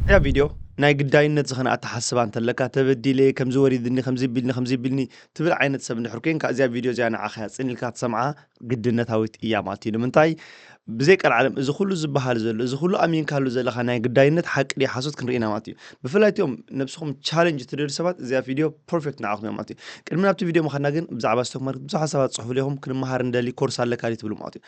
እዛ ቪድዮ ናይ ግዳይነት ዝኾነ ኣተሓስባ እንተለካ፣ ተበዲለ፣ ከምዚ ወሪድኒ፣ ከምዚ ቢልኒ፣ ከምዚ ቢልኒ ትብል ዓይነት ሰብ እንድሕር ኮይንካ፣ እዚኣ ቪድዮ እዚኣ ንዓኻ እያ ጽን ኢልካ ትሰምዓ ግድነታዊት እያ ማለት እዩ። ንምንታይ? ብዘይ ቀልዓለም እዚ ኩሉ ዝበሃል ዘሎ፣ እዚ ኩሉ ኣሚንካሉ ዘለኻ ናይ ግዳይነት ሓቂ ድዩ ሓሶት ክንርኢ ኢና ማለት እዩ። ብፍላይ እቲኦም ነብስኹም ቻለንጅ ትደልዩ ሰባት እዚኣ ቪድዮ ፐርፌክት ንዓኹም እያ ማለት እዩ። ቅድሚ ናብቲ ቪድዮ ምኻድና ግን ብዛዕባ ስቶክ ማርኬት ብዙሓት ሰባት ጽሑፉ ኢኹም፣ ክንመሃር እንደሊ ኮርስ ኣለካ ድዩ ትብሉ ማለት እዩ።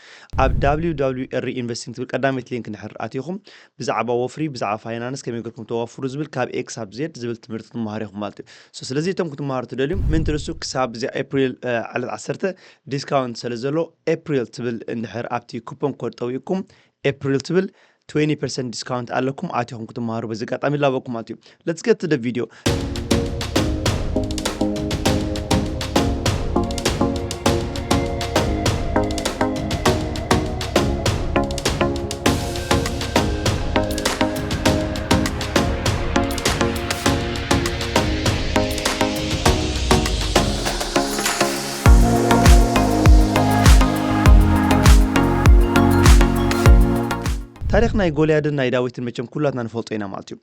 ኣብ W W R Investing ትብል ቀዳመይቲ ሊንክ እንድሕር ኣቲኹም ብዛዕባ ወፍሪ፣ ብዛዕባ ፋይናንስ ከመይ ጌርኩም ተዋፍሩ ዝብል ካብ ኤ ክሳብ ዜድ ዝብል ትምህርቲ ትመሃሩ ኢኹም ማለት እዩ። So ስለዚ እቶም ክትመሃሩ ትደልዩ ምን ትርሱ ክሳብ እዚኣ ኤፕሪል፣ እ፣ ዕለት ዓሰርተ ዲስካውንት ስለ ዘሎ ኤፕሪል ትብል እንድሕር ኣብቲ ኩፖን ኮድ ጠዊቕኩም ኤፕሪል ትብል twenty percent ዲስካውንት ኣለኩም ኣቲኹም ክትመሃሩ በዚ ኣጋጣሚ ይላበኩም ማለት እዩ። Let's get to the video። ታሪኽ ናይ ጎልያድን ናይ ዳዊትን መቸም ኩላትና ንፈልጦ ኢና ማለት እዩ።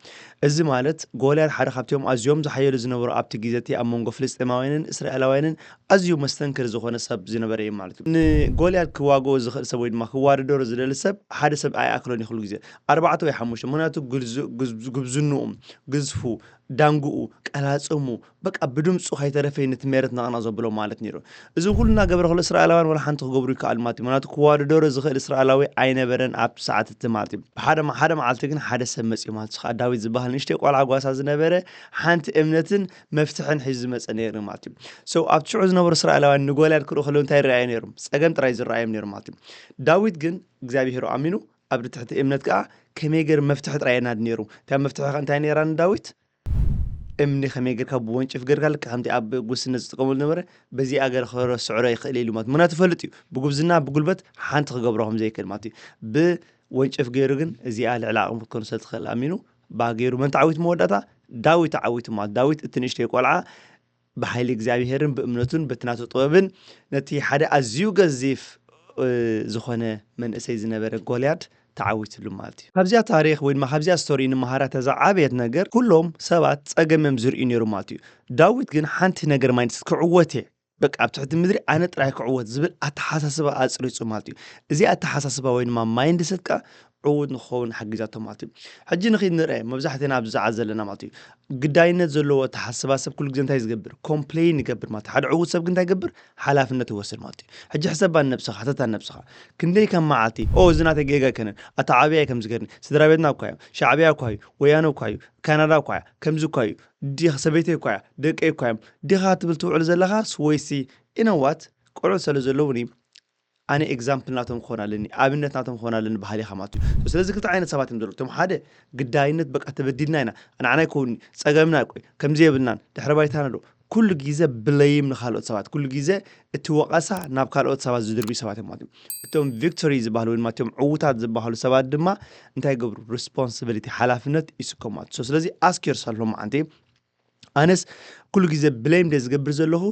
እዚ ማለት ጎልያድ ሓደ ካብቲኦም ኣዝዮም ዝሓየሉ ዝነበሩ ኣብቲ ግዜ እቲ ኣብ መንጎ ፍልስጤማውያንን እስራኤላውያንን ኣዝዩ መስተንክር ዝኾነ ሰብ ዝነበረ እዩ ማለት እዩ። ንጎልያድ ክዋግኦ ዝኽእል ሰብ ወይ ድማ ክዋዳደሮ ዝደሊ ሰብ ሓደ ሰብ ኣይኣክሎን እዩ ኩሉ ግዜ። ኣርባዕተ ወይ ሓሙሽተ፣ ምኽንያቱ ግልዙ-፣ ግዝ-፣ ጉብዝንኡ፣ ግዝፉ፣ ዳንግኡ፣ ቀላጽሙ፣ በቃ ብድምጹ ከይተረፈ ነቲ መሬት ነቕነቕ ዘብሎ ማለት ነይሩ። እዚ ኩሉ እናገበረ ከሎ እስራኤላውያን ወላ ሓንቲ ክገብሩ ይከኣሉ ማለት እዩ። ምኽንያቱ ክዋዳደሮ ዝኽእል እስራኤላዊ ኣይነበረን ኣብቲ ሰዓት እቲ ማለት እዩ። ብሓደ መ-፣ ሓደ መዓልቲ ግን ሓደ ሰብ መጺኡ ማለት እዩ። ከኣ ዳዊት ዝበሃል ንእሽተይ ቆልዓ ጓሳ ዝነበረ ሓንቲ እምነትን መፍትሕን ሒዙ ዝመጸ ነይሩ ማለት እዩ። So ኣብቲ ሽዑ ዝነበሩ እስራኤላውያን ንጎልያድ ክርእዩ ከለዉ እንታይ ይረኣዩ ነይሮም? ጸገም ጥራይ ዝረኣዮም ነይሩ ማለት እዩ። ዳዊት ግን እግዚኣብሄሩ ኣሚኑ ኣብ ትሕቲ እምነት ከኣ ከመይ ገይሩ መፍትሒ ጥራይ የናዲ ነይሩ። እታ መፍትሒ ከ እንታይ ነይራ ንዳዊት? እምኒ ከመይ ጌርካ ብወንጭፍ ጌርካ ልክዕ ከምቲ ኣብ ጉስነት ዝጥቀመሉ ነበረ፣ በዚኣ ገለ ክስዕሮ ይኽእል ኢሉ ማለት። ምኽንያቱ ይፈልጥ እዩ፣ ብጉብዝና ብጉልበት ሓንቲ ክገብሮ ከም ዘይክእል ማለት እዩ። ብወንጭፍ ገይሩ ግን እዚኣ ልዕሊ ዓቕሙ ክትኮን ስለ ትኽእል ኣሚኑ፣ ባ ገይሩ መን ተዓዊቱ መወዳእታ? ዳዊት ተዓዊቱ ማለት። ዳዊት እቲ ንእሽተይ ቆልዓ ብሓይሊ እግዚኣብሄርን ብእምነቱን በቲ ናቱ ጥበብን ነቲ ሓደ ኣዝዩ ገዚፍ፣ እ፣ ዝኾነ መንእሰይ ዝነበረ ጎልያድ ተዓዊትሉ ማለት እዩ። ካብዚኣ ታሪኽ ወይ ድማ ካብዚኣ ስቶሪ ንመሃራ እታ ዝዓበየት ነገር፣ ኩሎም ሰባት ጸገም እዮም ዝርእዩ ነይሩ ማለት እዩ። ዳዊት ግን ሓንቲ ነገር ማይንድሰት ክዕወት እየ፣ በቃ ኣብ ትሕቲ ምድሪ ኣነ ጥራይ ክዕወት ዝብል ኣተሓሳስባ ኣጽሪጹ ማለት እዩ። እዚ ኣተሓሳስባ ወይ ድማ ማይንድሰት ከኣ ዕዉት ንክኸውን ሓጊዛቶ ማለት እዩ። ሕጂ ንኺድ ንርአ መብዛሕትና ኣብዚ ሰዓት ዘለና ማለት እዩ። ግዳይነት ዘለዎ ኣተሓሳስባ ሰብ ኩሉ ግዜ እንታይ ዝገብር? ኮምፕሌን ይገብር ማለት እዩ። ሓደ ዕዉት ሰብ ግን እንታይ ይገብር? ሓላፍነት ይወስድ ማለት እዩ። ሕጂ ሕሰባ ንነብስኻ፣ ሕተታ ንነብስኻ። ክንደይ ከም መዓልቲ፣ "ኦ፣ እዚ ናተይ ጌጋ ኣይኮነን፣ ኣታ ዓብያ ከም ዝገርኒ፣ ስድራ ቤትና እኳ እዮም፣ ሻዕብያ እኳ እዩ፣ ወያነ እኳ እዩ፣ ካናዳ እኳ እያ፣ ከምዚ እኳ እዩ፣ ዲኻ ሰበይተይ እኳ እያ፣ ደቀይ እኳ እዮም" ዲኻ ትብል ትውዕል ዘለኻስ ወይሲ፣ "ኢነዋት፣ ቆልዑት ስለ ዘለዉኒ፣ ኣነ ኤግዛምፕል ናቶም ክኾን ኣለኒ፣ ኣብነት ናቶም ክኾን ኣለኒ" በሃሊ ኢኻ ማለት እዩ። ስለዚ ክልተ ዓይነት ሰባት እዮም ዘለዉ። እቶም ሓደ ግዳይነት፣ "በቃ ተበዲልና ኢና፣ ንዓና ኣይከውንኒ፣ ጸገምና እኮ እዩ፣ ከምዚ የብልናን፣ ድሕረ ባይታና ኣሎ" ኩሉ ግዜ ብለይም ንኻልኦት ሰባት፣ ኩሉ ግዜ እቲ ወቐሳ ናብ ካልኦት ሰባት ዝድርብዩ ሰባት እዮም ማለት እዩ። እቶም ቪክቶሪ ዝበሃሉ ወይ ድማ እቶም ዕዉታት ዝበሃሉ ሰባት ድማ እንታይ ይገብሩ? ሪስፖንሲቢሊቲ፣ ሓላፍነት ይስከሙ ማለት እዩ። ስለዚ ኣስክ ዮርሰልፍ ሎማዓንቲ፣ ኣነስ ኩሉ ግዜ ብለይም ድየ ዝገብር ዘለኹ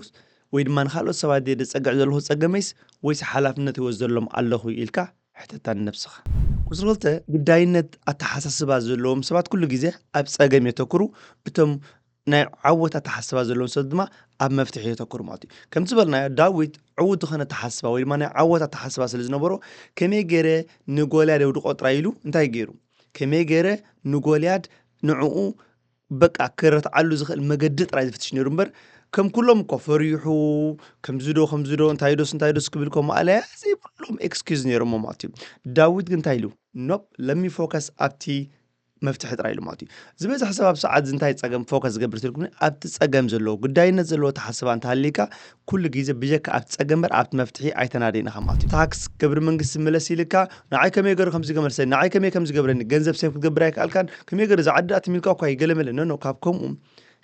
ወይ ድማ ንኻልኦት ሰባት ድየ ዘጸግዕ ዘለኹ ጸገመይስ ወይስ ሓላፍነት ይወስደሎም ኣለኹ ኢልካ ሕተታ ንነብስኻ። ቁጽሪ ክልተ፣ ግዳይነት ኣተሓሳስባ ዘለዎም ሰባት ኩሉ ግዜ ኣብ ጸገም የተኩሩ፣ እቶም ናይ ዓወት ኣተሓሳስባ ዘለዎም ሰባት ድማ ኣብ መፍትሒ የተኩሩ ማለት እዩ። ከምቲ ዝበልናዮ ዳዊት ዕዉት ዝኾነ ኣተሓሳስባ ወይ ድማ ናይ ዓወት ኣተሓሳስባ ስለ ዝነበሮ ከመይ ገይረ ንጎልያድ የውድቖ ጥራይ ኢሉ እንታይ ገይሩ? ከመይ ገይረ ንጎልያድ ንዕኡ በቃ ክረትዓሉ ዝኽእል መገዲ ጥራይ ዝፍትሽ ነይሩ እምበር ከም ኩሎም እኮ ፈሪሑ ከምዚ ዶ ከምዚ ዶ እንታይ ዶስ እንታይ ዶስ ክብል እኮ ማእለያ ዘይብሎም ኤክስኪዝ ነይሮም ማለት እዩ። ዳዊት ግን እንታይ ኢሉ? ኖፕ፣ ለሚ ፎከስ ኣብቲ መፍትሒ ጥራይ ኢሉ ማለት እዩ። ዝበዝሕ ሰብ ኣብ ሰዓት እዚ እንታይ ጸገም ፎከስ ዝገብር ትልኩም ኣብቲ ጸገም ዘለዎ ግዳይነት ዘለዎ ተሓስባ እንተሃሊካ ኩሉ ግዜ ብጀካ ኣብቲ ጸገም እምበር ኣብቲ መፍትሒ ኣይተናደይን ኢኻ ማለት እዩ። ታክስ፣ ግብሪ መንግስቲ ምለስ ኢልካ ንዓይ ከመይ ገይሩ ከምዚ ገመልሰኒ፣ ንዓይ ከመይ ከምዚ ገብረኒ፣ ገንዘብ ሴፍ ክትገብር ኣይከኣልካን፣ ከመይ ገይሩ ዝዓዲ ኣትሚልካ እኳ ይገለመለ። ኖ፣ ኖ፣ ካብ ከምኡ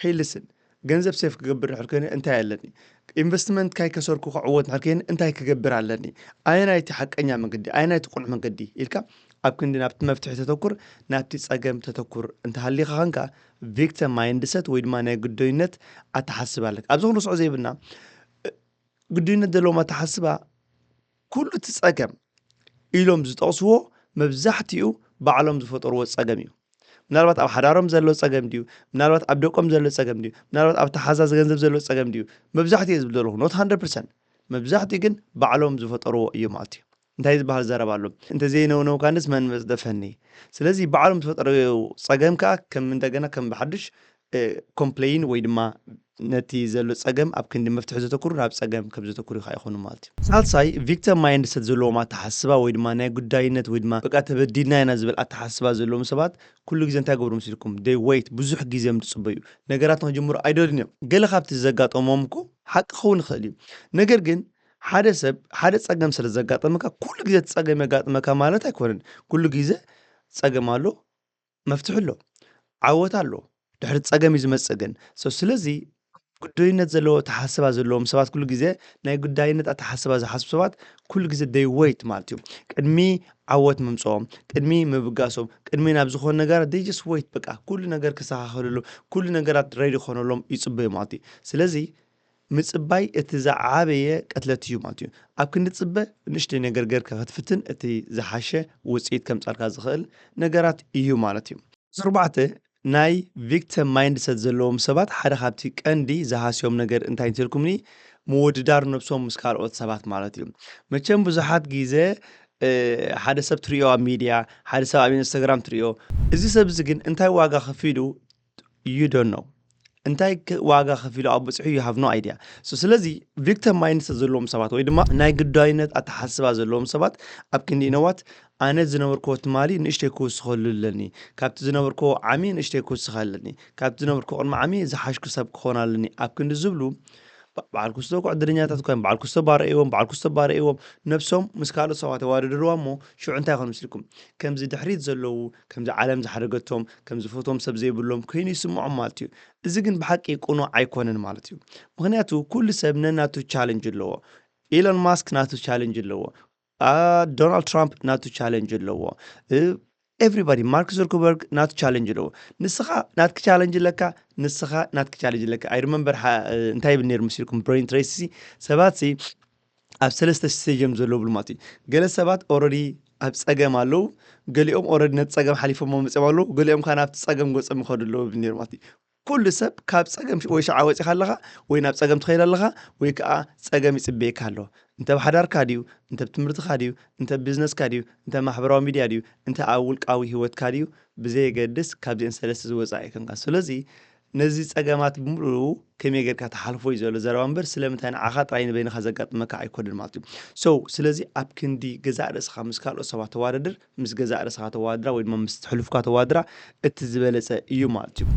ሄይ፣ ሊስን፣ ገንዘብ ሴፍ ክገብር ንሕር ከይነ እንታይ ኣለኒ? ኢንቨስትመንት ካይ ከሰርኩ ክዕወት ንሕር ከይነ እንታይ ክገብር ኣለኒ? ኣየናይ እቲ ሓቀኛ መንገዲ? ኣየናይ እቲ ቁኑዕ መንገዲ? ኢልካ ኣብ ክንዲ ናብቲ መፍትሒ ተተኩር፣ ናብቲ ጸገም ተተኩር እንተሃሊኻ ኸንካ ቪክተም ማይንድሰት ወይ ድማ ናይ ግዶይነት ኣተሓስባ ኣለካ። ኣብዚ ክንርስዖ ዘይብልና፣ ግዱይነት ዘለዎም ኣተሓስባ ኩሉ እቲ ጸገም ኢሎም ዝጠቕስዎ መብዛሕትኡ ባዕሎም ዝፈጠርዎ ጸገም እዩ። ምናልባት ኣብ ሓዳሮም ዘሎ ጸገም ድዩ? ምናልባት ኣብ ደቆም ዘሎ ጸገም ድዩ? ምናልባት ኣብ ተሓዛዝ ገንዘብ ዘሎ ጸገም ድዩ? መብዛሕትኡ እየ ዝብል ዘለኹ፣ not hundred percent። መብዛሕትኡ ግን ባዕሎም ዝፈጠርዎ እዩ ማለት እዩ። እንታይ ዝበሃል ዘረባ ኣሎ? "እንተዘይነውነውካንስ መን መጽደፈኒ?" ስለዚ ባዕሎም ዝፈጠርዎ ጸገም ከኣ ከም እንደገና ከም ብሓድሽ፣ እ፣ ኮምፕሌን ወይ ድማ ነቲ ዘሎ ጸገም ኣብ ክንዲ መፍትሒ ዘተኩሩ ናብ ጸገም ከም ዘተኩሩ ከኣ ይኾኑ ማለት እዩ። ሳልሳይ፣ ቪክተም ማይንድሰት ዘለዎም ኣተሓስባ ወይ ድማ ናይ ጉዳይነት ወይ ድማ በቃ ተበዲልና ኢና ዝብል ኣተሓስባ ዘለዎም ሰባት ኩሉ ግዜ እንታይ ገብሩ መሲልኩም? They wait፣ ብዙሕ ግዜ እዮም ዝጽበዩ። ነገራት ንክጅምሩ ኣይደልን እዮም። ገለ ካብቲ ዘጋጠሞም እኮ ሓቂ ክኸውን ይኽእል እዩ። ነገር ግን ሓደ ሰብ ሓደ ጸገም ስለ ዘጋጠመካ ኩሉ ግዜ እቲ ጸገም የጋጥመካ ማለት ኣይኮነን። ኩሉ ግዜ ጸገም ኣሎ፣ መፍትሒ ኣሎ፣ ዓወት ኣሎ። ድሕሪ ጸገም እዩ ዝመጽእ ግን። So ስለዚ ጉዳይነት ዘለዎ ኣተሓስባ ዘለዎም ሰባት ኩሉ ግዜ ናይ ጉዳይነት ኣተሓስባ ዝሓስቡ ሰባት ኩሉ ግዜ they wait ማለት እዩ። ቅድሚ ዓወት ምምጽኦም፣ ቅድሚ ምብጋሶም፣ ቅድሚ ናብ ዝኾነ ነገር they just wait፣ በቃ ኩሉ ነገር ክስተኻኸለሎም፣ ኩሉ ነገራት ሬዲ ክኾነሎም ይጽበዩ ማለት እዩ። ስለዚ ምጽባይ እቲ ዝዓበየ ቅትለት እዩ ማለት እዩ። ኣብ ክንዲ ጽበ ንእሽተይ ነገር ጌርካ ክትፍትን እቲ ዝሓሸ ውጽኢት ከምጻልካ ዝኽእል ነገራት እዩ ማለት እዩ። ኣርባዕተ፣ ናይ ቪክተም ማይንድሰት ዘለዎም ሰባት ሓደ ካብቲ ቀንዲ ዝሃስዮም ነገር እንታይ እንተልኩምኒ፣ ምውድዳር ነብሶም ምስ ካልኦት ሰባት ማለት እዩ። መቸም ብዙሓት ግዜ፣ እ፣ ሓደ ሰብ ትሪኦ ኣብ ሚድያ፣ ሓደ ሰብ ኣብ ኢንስታግራም ትሪኦ፣ እዚ ሰብ እዚ ግን እንታይ ዋጋ ከፊሉ you don't know። እንታይ ክ-፣ ዋጋ ከፊሉ ኣብ በጽሑ you have no idea። So ስለዚ ቪክተም ማይንድሰት ዘለዎም ሰባት ወይ ድማ ናይ ግዳይነት ኣተሓስባ ዘለዎም ሰባት ኣብ ክንዲ ኢነዋት ኣነ ዝነበርክዎ ትማሊ ንእሽተይ ክውስኸሉ ኣለኒ፣ ካብቲ ዝነበርክዎ ዓሚ ንእሽተይ ክውስኸ ኣለኒ፣ ካብቲ ዝነበርክዎ ቅድሚ ዓሚ ዝሓሽኩ ሰብ ክኾን ኣለኒ ኣብ ክንዲ ዝብሉ፣ ባ-፣ በዓል ክስቶ እኮ ዕድለኛታት እኮ እዮም። በዓል ክስቶ ባረእዎም፣ በዓል ክስቶ ባረእዎም፣ ነብሶም ምስ ካልኦት ሰባት የዋዳድርዋ እሞ ሽዑ እንታይ ይኾን ምስልኩም? ከምዚ ድሕሪት ዘለዉ፣ ከምዚ ዓለም ዝሓደገቶም፣ ከምዚ ፈትዎም ሰብ ዘይብሎም ኮይኑ ይስምዖም ማለት እዩ። እዚ ግን ብሓቂ ቅኑዕ ኣይኮነን ማለት እዩ። ምኽንያቱ ኩሉ ሰብ ነናቱ ቻለንጅ ኣለዎ። ኢሎን ማስክ ናቱ ቻለንጅ ኣለዎ። አ፣ ዶናልድ ትራምፕ ናቱ ቻለንጅ ኣለዎ። እ፣ ኤቭሪባዲ፣ ማርክ ዙከርበርግ ናቱ ቻለንጅ ኣለዎ። ንስኻ ናትክ ቻለንጅ ኣለካ፣ ንስኻ ናትክ ቻለንጅ ኣለካ። I remember ሓ-፣ እ፣ እንታይ ይብል ነይሩ መሲልኩም? ብሬን ትሬሲ ሰባት ሲ ኣብ ሰለስተ ስቴጅ እዮም ዘለዉ ብሉ ማለት እዩ። ገለ ሰባት ኦልሬዲ ኣብ ጸገም ኣለዉ፣ ገሊኦም ኦልሬዲ ነቲ ጸገም ሓሊፎሞ መጺኦም ኣለዉ፣ ገሊኦም ከኣ ናብቲ ጸገም ገጾም ይኸዱ ኣለዉ ይብል ነይሩ ማለት እዩ። ኩሉ ሰብ ካብ ጸገም ሽ-፣ ወይ ሽዓ ወጺኻ ኣለኻ፣ ወይ ናብ ጸገም ትኸይድ ኣለኻ፣ ወይ ከኣ ጸገም ይጽበየካ ኣሎ። እንተ ኣብ ሓዳርካ ድዩ፣ እንተ ኣብ ትምህርትኻ ድዩ፣ እንተ ኣብ ቢዝነስካ ድዩ፣ እንተ ኣብ ማሕበራዊ ሚድያ ድዩ፣ እንተ ኣብ ውልቃዊ ህይወትካ ድዩ፣ ብዘየገድስ ካብዚአን ሰለስተ ዝወጻእ ኣይኮንካን። ስለዚ ነዚ ጸገማት ብምሉኡ ከመይ ጌርካ ትሓልፎ እዩ ዘሎ ዘረባ እምበር፣ ስለምንታይ ንዓኻ ጥራይ ንበይንኻ ዘጋጥመካ ኣይኮነን ማለት እዩ። So ስለዚ ኣብ ክንዲ ገዛእ ርእስኻ ምስ ካልኦት ሰባት ተዋዳድር፣ ምስ ገዛእ ርእስኻ ተዋድራ ወይ ድማ ምስ ሕሉፍካ ተዋድራ እቲ ዝበለጸ እዩ ማለት እዩ።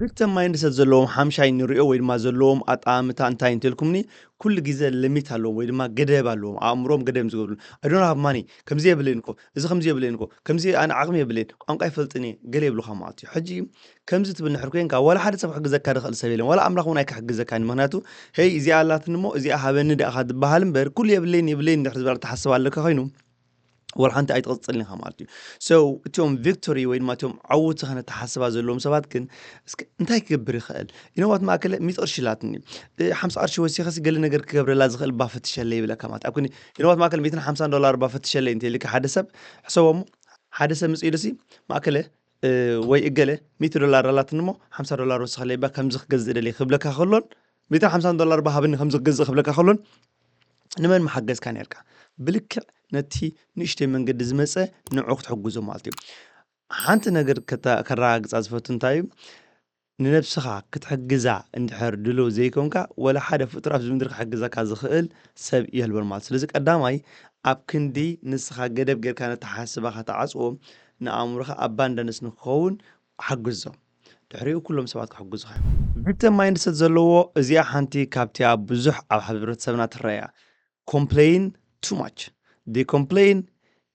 ቪክተም ማይንድሰት ዘለዎም ሓምሻይ ንሪኦ ወይ ድማ ዘለዎም ኣጠማምታ እንታይ እንተልኩምኒ፣ ኩሉ ግዜ ሊሚት ኣለዎም ወይ ድማ ገደብ ኣለዎም፣ ኣእምሮም ገደብ ዝገብሩ። "I don't have money፣ ከምዚ የብለይን እኮ፣ እዚ ከምዚ የብለይን እኮ፣ ከምዚ ኣነ ዓቕሚ የብለይን፣ ቋንቋ ኣይፈልጥን እየ" ገለ የብሉኻ ማለት እዩ። ሕጂ ከምዚ ትብል ንድሕር ኮይንካ ዋላ ሓደ ሰብ ክሕግዘካ ዝኽእል ሰብ የለን፣ ዋላ ኣምላኽ እውን ኣይክሕግዘካን እዩ። ምኽንያቱ "ሄይ እዚኣ ኣላትኒ እሞ እዚኣ ሃበኒ" ደኣ ኢኻ ትበሃል እምበር ኩሉ የብለይን የብለይን እንድሕር ዝበል ኣተሓስባ ኣለካ ኮይኑ ዋላ ሓንቲ ኣይትቕጽልን ኢኻ ማለት እዩ። So እቲኦም ቪክቶሪ ወይ ድማ እቲኦም ዓውቲ ክነተሓስባ ዘለዎም ሰባት ግን እስከ እንታይ ክገብር ይኽእል? You know what ማእከለ፣ ሚእቲ ቅርሺ ኣላትኒ፣ እ፣ ሓምሳ ቅርሺ ወሲኸሲ ገለ ነገር ክገብረላ ዝኽእል እባ ፈትሸለይ ይብለካ ማለት ኣብ ክንዲ you know what ማእከለ፣ ሚእትን ሓምሳን ዶላር እባ ፈትሸለይ እንተ ኢልካ ሓደ ሰብ፣ ሕሰቦ እሞ ሓደ ሰብ ምጽእ ኢሉሲ ማእከለ፣ እ፣ ወይ እገለ ሚእቲ ዶላር ኣላትኒ እሞ ሓምሳ ዶላር ወስኸለይ እባ ከምዚ ክገዝእ ደልየ ክብለካ ከሎን ሚእትን ሓምሳን ዶላር እባ ሃብኒ ከምዚ ክገዝእ ክብለካ ከሎን ንመን ምሓገዝካ ነርካ? ብልክዕ ነቲ ንእሽተይ መንገዲ ዝመጸ ንዑ ክትሕግዞ ማለት እዩ። ሓንቲ ነገር ከታ-፣ ከረጋግጻ ዝፈቱ እንታይ እዩ? ንነብስኻ ክትሕግዛ እንድሕር ድሉው ዘይኮንካ፣ ወላ ሓደ ፍጡር ኣብዚ ምድሪ ክሕግዘካ ዝኽእል ሰብ የልቦን ማለት። ስለዚ ቀዳማይ ኣብ ክንዲ ንስኻ ገደብ ጌርካ ነተሓስባኻ ትዓጽዎ፣ ንኣእምሮኻ ኣባንዳንስ ንክኸውን ሓግዞ። ድሕሪኡ ኩሎም ሰባት ክሕግዙኻ እዮም። ቪክተም ማይንድሰት ዘለዎ፣ እዚኣ ሓንቲ ካብቲኣ ብዙሕ ኣብ ሕብረተሰብና ትረኣያ። ኮምፕሌን ቱ ማች። They complain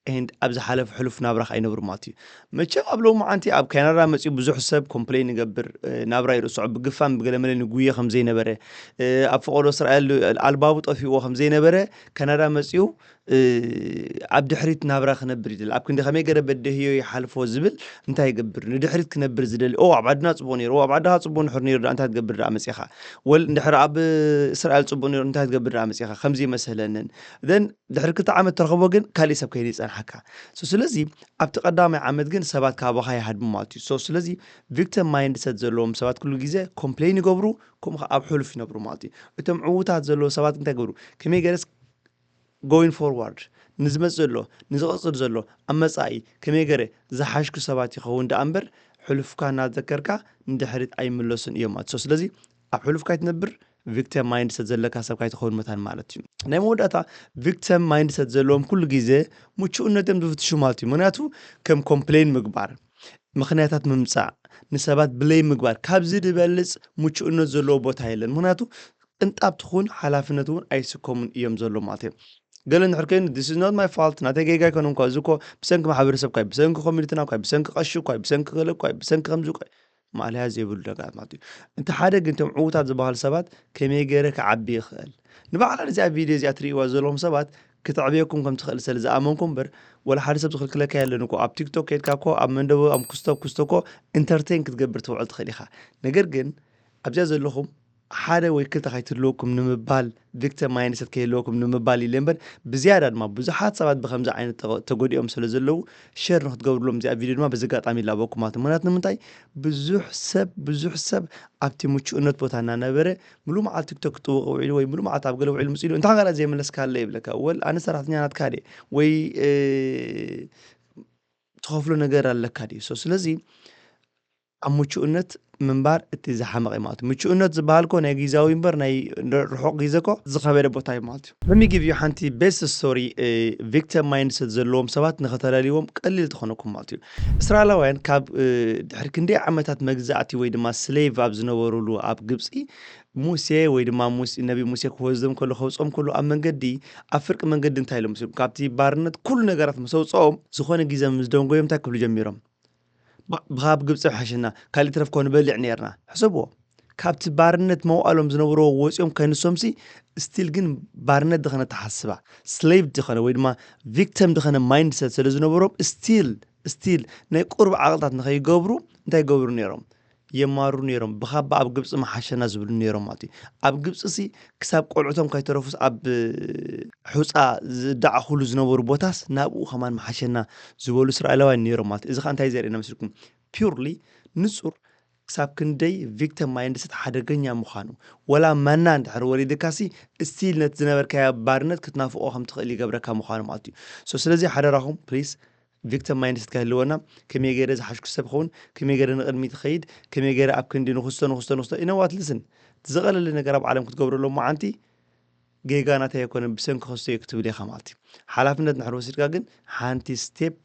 and ኣብ ዝሓለፈ ሕሉፍ ናብራ ከኣ ይነብሩ ማለት እዩ። መቸም ኣብ ሎሚ መዓንቲ ኣብ ካናዳ መጺኡ ብዙሕ ሰብ ኮምፕሌን ይገብር፣ እ፣ ናብራ ይርስዖ፣ ብግፋን ብገለመለን ይጉየ ከም ዘይነበረ፣ እ፣ ኣብ ፈቐዶ እስራኤል ኣልባቡ ጠፊእዎ ከም ዘይነበረ ካናዳ መጺኡ፣ እ፣ ኣብ ድሕሪት ናብራ ክነብር ይደሊ። ኣብ ክንዲ ከመይ ገይረ በደህዮ ይሓልፎ ዝብል እንታይ ይገብር? ንድሕሪት ክነብር ዝደሊ። ኦ፣ ኣብ ዓድና ጽቡቕ ነይሩ፣ ኦ፣ ኣብ ዓድኻ ጽቡቕ ንሕር ነይሩ፣ ደኣ እንታይ ትገብር ደኣ መጺኻ? ወል እንድሕር ኣብ እስራኤል ጽቡቕ ነይሩ፣ እንታይ ትገብር ደኣ መጺኻ? ከምዚ ይመሰለንን። Then ድሕሪ ክልተ ዓመት ተረኽቦ ግን ካሊእ ሰብ ከይኑ ይጸንሓ። ኣካ so ስለዚ ኣብቲ ቀዳማይ ዓመት ግን ሰባት ካባኻ ይሃድሙ ማለት እዩ so ስለዚ victim mindset ዘለዎም ሰባት ኩሉ ግዜ complain ይገብሩ ከምኡ ከዓ ኣብ ሕሉፍ ይነብሩ ማለት እዩ እቶም ዕዉታት ዘለዉ ሰባት እንታይ ይገብሩ ከመይ ገይረስ going forward ንዝመፅእ ዘሎ ንዝቐፅል ዘሎ ኣብ መፃኢ ከመይ ገይረ ዝሓሽኩ ሰባት ይኸውን ደኣ እምበር ሕሉፍካ እናዘከርካ ንድሕሪት ኣይምለሱን እዮም ማለት so ስለዚ ኣብ ሕሉፍካ ኣይትነብር victim mindset ዘለካ ሰብ ካይትኸውን መታን ማለት እዩ ናይ መወዳእታ victim mindset ዘለዎም ኩሉ ግዜ ምቹእነት እዮም ዝፍትሹ ማለት እዩ ምክንያቱ ከም complain ምግባር ምኽንያታት ምምፃእ ንሰባት blame ምግባር ካብዚ ዝበልፅ ምቹእነት ዘለዎ ቦታ የለን ምክንያቱ ቅንጣብ ትኹን ሓላፍነት እውን ኣይስከሙን እዮም ዘሎ ማለት እዮም ገለ እንድሕር ኮይኑ this is not my fault ናተይ ጌጋ ኣይኮነን እኳ እዚ እኮ ብሰንኪ ማሕበረሰብ ኳይ ብሰንኪ ኮሚኒቲና ኳይ ብሰንኪ ቀሺ ኳይ ብሰንኪ ገለ ኳይ ብሰንኪ ከምዚ ኳይ ማእለያ ዘይብሉ ነገራት ማለት እዩ እቲ ሓደ ግን እቶም ዕዉታት ዝበሃሉ ሰባት ከመይ ገይረ ክዓቢ ይኽእል ንባዕላ እዚኣ ቪድዮ እዚኣ ትርእይዋ ዘለኹም ሰባት ክትዕብየኩም ከም ትኽእል ስለ ዝኣመንኩ እምበር ወላ ሓደ ሰብ ዝኽልክለካ የለን እኮ ኣብ ቲክቶክ ከድካ እኮ ኣብ መንደቦ ኣብ ክስቶ ኣብ ክስቶ እኮ ኢንተርቴን ክትገብር ትውዕል ትኽእል ኢኻ ነገር ግን ኣብዚኣ ዘለኹም ሓደ ወይ ክልተ ካይትህልወኩም ንምባል victim mindset ከይህልወኩም ንምባል ኢለ እምበር ብዝያዳ ድማ ብዙሓት ሰባት ብከምዚ ዓይነት ተጎዲኦም ስለ ዘለዉ ሸር ንክትገብርሎም እዚኣ ቪድዮ ድማ በዚ ኣጋጣሚ ይላበኩም ማለት ምክንያቱ ንምንታይ ብዙሕ ሰብ ብዙሕ ሰብ ኣብቲ ምቹእነት ቦታ እናነበረ ሙሉ መዓልቲ ቲክቶክ ክጥውቕ ውዒሉ ወይ ሙሉ መዓልቲ ኣብ ገለ ውዒሉ ምፅእ ኢሉ እንታይ ካልኣት ዘይመለስካለ ይብለካ ወል ኣነ ሰራሕተኛ ናትካ ድየ ወይ ትኸፍሎ ነገር ኣለካ ድዩ so ስለዚ ኣብ ምቹእነት ምንባር እቲ ዝሓመቐ ማለት እዩ ምቹእነት ዝበሃል ኮ ናይ ግዛዊ እምበር ናይ ርሑቕ ግዜ ኮ ዝኸበደ ቦታ እዩ ማለት እዩ let me give you ሓንቲ best story victim mindset ዘለዎም ሰባት ንኸተላለይዎም ቀሊል ትኾነኩም ማለት እዩ እስራኤላውያን ካብ ድሕሪ ክንደይ ዓመታት መግዛእቲ ወይ ድማ slave ኣብ ዝነበሩሉ ኣብ ግብፂ ሙሴ ወይ ድማ ነቢ ሙሴ ክወስዶም ከሎ ከውፅኦም ከሎ ኣብ መንገዲ ኣብ ፍርቂ መንገዲ እንታይ ኢሎም ምስሉ ካብቲ ባርነት ኩሉ ነገራት ምስ ኣውፅኦም ዝኾነ ግዜ ምስ ደንጎዮም እንታይ ክብሉ ጀሚሮም ብኻብ ግብፂ ሓሸና ካሊእ ትረፍ ኮ ንበልዕ ነርና ሕሰብዎ ካብቲ ባርነት መውኣሎም ዝነበርዎ ወፂኦም ከንሶምሲ still ግን ባርነት ድኸነ ተሓስባ slave ድኸነ ወይ ድማ victim ድኸነ mindset ስለ ዝነበሮም still still ናይ ቁርብ ዓቕልታት ንኸይገብሩ እንታይ ይገብሩ ነይሮም የማሩ ነይሮም ብኻባ ኣብ ግብፂ መሓሸና ዝብሉ ነይሮም ማለት እዩ ኣብ ግብፂ ሲ ክሳብ ቆልዑቶም ከይተረፉስ ኣብ ሑፃ ዝዳዕኹሉ ዝነበሩ ቦታስ ናብኡ ከማን መሓሸና ዝበሉ እስራኤላውያን ነይሮም ማለት እዚ ከዓ እንታይ ዘርእየና መስልኩም purely ንፁር ክሳብ ክንደይ victim mindset ሓደገኛ ምዃኑ ወላ መና እንድሕር ወሪድካሲ still ነቲ ዝነበርካዮ ባርነት ክትናፍቆ ከም ትኽእል ይገብረካ ምዃኑ ማለት እዩ so ስለዚ ሓደራኹም please victim mindset ከህልወና ከመይ ገይረ ዝሓሽኩ ሰብ ኸውን ከመይ ገይረ ንቕድሚት ይኸይድ ከመይ ገይረ ኣብ ክንዲ ንክስቶ ንክስቶ ንክስቶ you know what listen ዝቐለለ ነገር ኣብ ዓለም ክትገብረሎም መዓንቲ ጌጋ ናተይ ኣይኮነን ብሰንኪ ክስቶ እየ ክትብል ኢኻ ማለት እዩ ሓላፍነት እንድሕር ወሲድካ ግን ሓንቲ step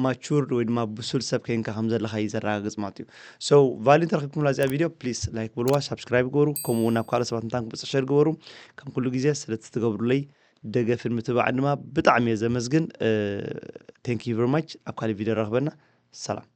matured ወይ ድማ ብሱል ሰብ ከይንካ ከም ዘለኻ እዩ ዘረጋግፅ ማለት እዩ so value እንተረኪብኩምላ እዚኣ ቪድዮ please like ብልዋ subscribe ግበሩ ከምኡ እውን ናብ ካልኦት ሰባት እንታን ክብፅሕ share ግበሩ ከም ኩሉ ግዜ ስለቲ ትገብሩለይ ደገፍን ምትባዕን ድማ ብጣዕሚ እየ ዘመስግን thank you very much ኣብ ካልእ ቪድዮ ረኽበና ሰላም